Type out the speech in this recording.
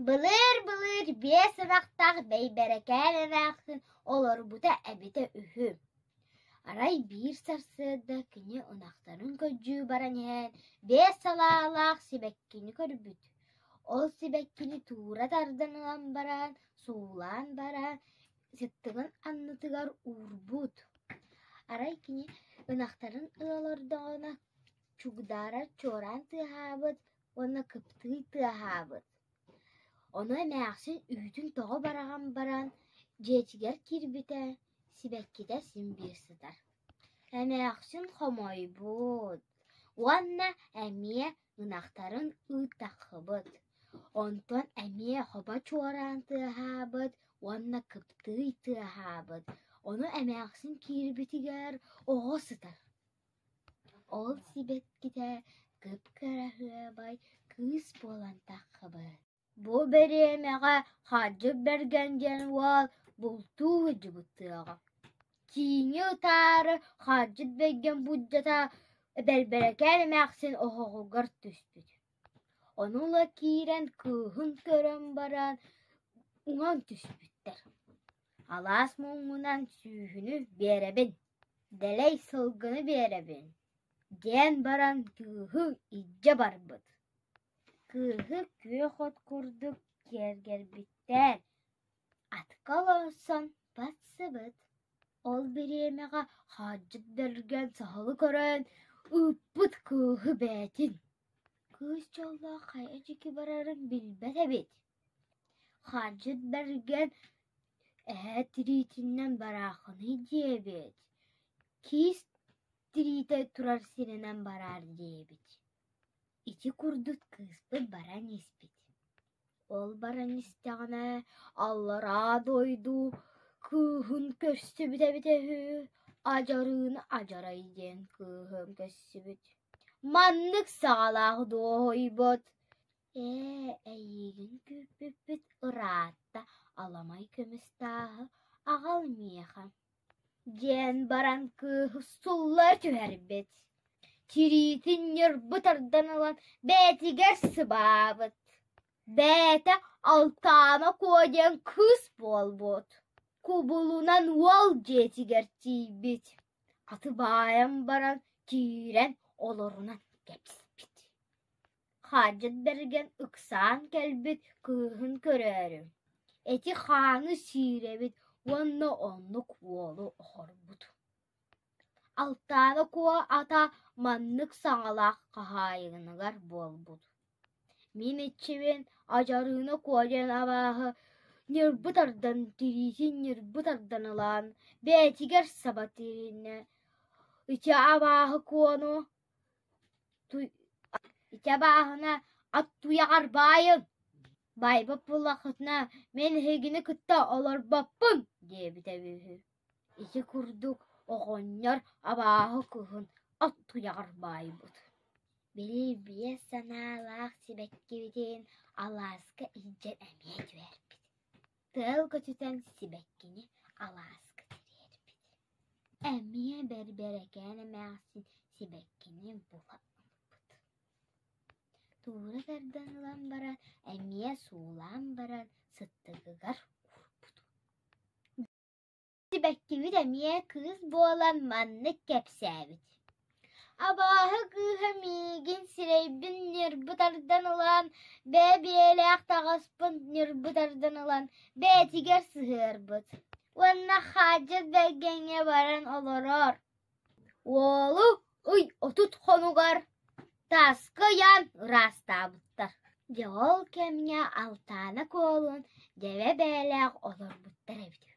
Былыыр-былыр биэс ынахтаах Бэйбэрэкээн эмээхсин олорбута эбитэ үһү. Арай биир сарсыарда кини ынахтарын көрдүү баран иһэн биэс салаалаах сибэккини көрбүт. Ол сибэккини туура тардан ылан баран, суулаан баран, сыттыгын аннытыгар уурбут. Арай кини ынахтарын ыа олордоҕуна чугдаарар чуораан тыаһаабыт уонна кыптыый тыаһаабыт. Ону эмээхсин үүтүн тоҕо бараҕан баран дьиэтигэр киирбитэ, сибэккитэ син биир сытар. Эмээхсин хомойбут уонна эмиэ ынахтарын ыытаххыбыт, онтон эмиэ хобо чуораан тыаһаабыт уонна кыптыый тыаһаабыт, ону эмээхсин киирбитигэр оҕо сытар. Ол сибэккитэ кып-кыраһыабай кыыс буолан таххыбыт. Бу бириэмэҕэ Хадьы Бэргэн диэн уол бултуу сылдьыбыт тыаҕа. Тииҥи ытаары Хадьыт Бэргэн буддьата Бэрбэрэкээн эмээхсин оһоҕугар түспүт. Ону ыла киирэн кыыһын көрөн баран уҥан түспүттэр. Алаас муҥунан сүүһүнү биэрэбин, дэлэй сылгыны биэрэбин диэн баран кыыһы илдьэ барбыт. Кыыһы күөх от курдук киэргэрбиттэр, атка олорсон барсыбыт. Ол бириэмэҕэ Хаадьыт Бэргэн саһылы көрөн ыыппыт кыыһы бэйэтин. Кыыс дьоллоох хайа диэки барарын билбэт эбит. Хаадьыт Бэргэн эһэ тириитинэн бараахыный диэбит, киис тириитэ турар сиринэн бараар диэбит. Ити курдук кыыспыт баран испит. Ол баран истэҕинэ аллараа дойду кыыһын көрсүбүт эбитэ үһү, адьарыын адьарай диэн кыыһын көрсүбүт. Маннык саҕалаах дуоһуйбут: «Ээ, эйиигин күүппүппүт ыраатта, аламай көмүс тааһы аҕал миэхэ» диэн баран кыыһы сулла түһэрбит, тириитин ньырбы тардан ылан бэйэтигэр сыбаабыт. Бэйэтэ Алтаана Куо диэн кыыс буолбут, кубулунан уол дьиэтигэр тиийбит, аты баайан баран киирэн олорунан кэбиспит. Хаадьыт Бэргэн ыксаан кэлбит кыыһын көрөөрү, эти-хааны сиир эбит уонна оннук уолу оһорбут. Алтаана Куо ата маннык саҥалаах хаһаайыныгар буолбут: «Мин иччибин Адьарыына Куо диэн абааһы ньырбы тардан тириитин ньырбы тардан ылан бэйэтигэр саба тириннэ. Ити абааһы Куону Ити абааһына ат туйаҕар баайын, баайбыт буоллаххытына мин эһигини кытта олорбоппун диэбитэ үһү. Ити курдук оҕонньор абааһы кыһын ат туйаҕар баайбыт. Били биэс санаалаах сибэккибитин алааска илдьэн эмиэ түһэрбит. Тыал көтүтэн сибэккини алааска тириэрпит. Эмиэ Бэрбэрэкээн эмээхсин сибэккини була ылбыт. Туура тардан ылан баран, эмиэ суулаан баран сыттыгыгар уурбут. Сибэккибит эмиэ кыыс буолан маннык кэпсээбит: Абааһы кыыһа миигин сирэйбин ньырбы тардан ылан, бэйэ-бэйэлээх таҕаспын ньырбы тардан ылан бэйэтигэр сыһыарбыт уонна Хаадьы Бэргэҥҥэ баран олорор. Уолу ый 30 хонугар тааска ыйаан ыраастаабыттар. Дьэ ол кэмҥэ Алтаана Куолун дьэбэ бэйэлээх олорбуттар эбит.